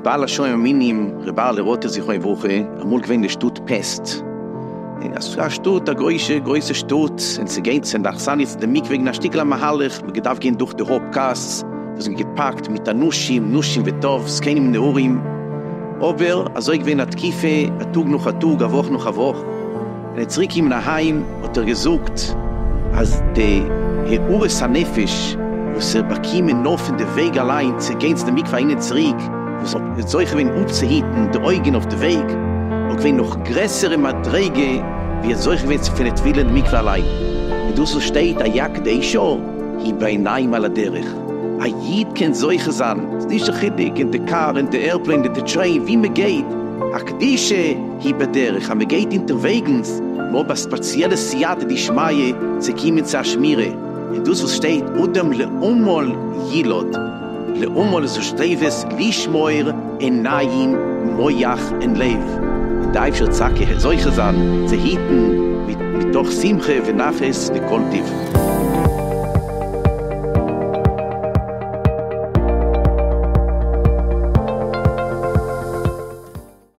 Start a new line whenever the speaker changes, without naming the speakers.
בעל השומר מינים ר' בערלע רוטה זכרונו לברכה אמאל געווען אין די שטאט פעסט, א שטאט א גרויסע גרויסע שטאט, און צו גיין צו די אכסניא צו די מקווה געווען א שטיקל א מהלך, מ'האט געדארפט גיין דורך די הויפט גאס וואס איז געפאקט מיט אנשים נשים וטף זקנים ונערים, אבער אזוי געווען א תקופה א טאג נאך א טאג א וואך נאך א וואך, ווען ער איז צוריק געקומען אהיים האט ער געזאגט אז די הארת הנפש וואס ער באקומען נאר פון די וועג אליין צו גיין צו די מקווה אהין און צוריק, וואס ער האט זוכה געווען אפצוהיטן די אויגן אויף די וועג, האט געווען נאך גרעסערע מדריגה ווי ער האט זוכה געווען צו פון די טבילה אין די מקווה אליין. און דאס וואס שטייט הקדושה היא בעיניים על הדרך, א איד קען זוכה זיין, ס'איז נישט די חילוק אין די קאר, אין די עירפלעין, אין די טרעין, ווי מען גייט, הקדושה היא בדרך, אז מען גייט אונטערוועגנס, נאר ביי ספעציעלע סייעתא דשמיא צו קומען צו א שמירה, און דאס וואס שטייט אדם לעמל יולד, לעמל איז ראשי תיבות לשמור עיניים מוח און לב, און די אייבשטער זאל טאקע זוכה זיין צו היטן מתוך שמחה ונחת וכל טוב.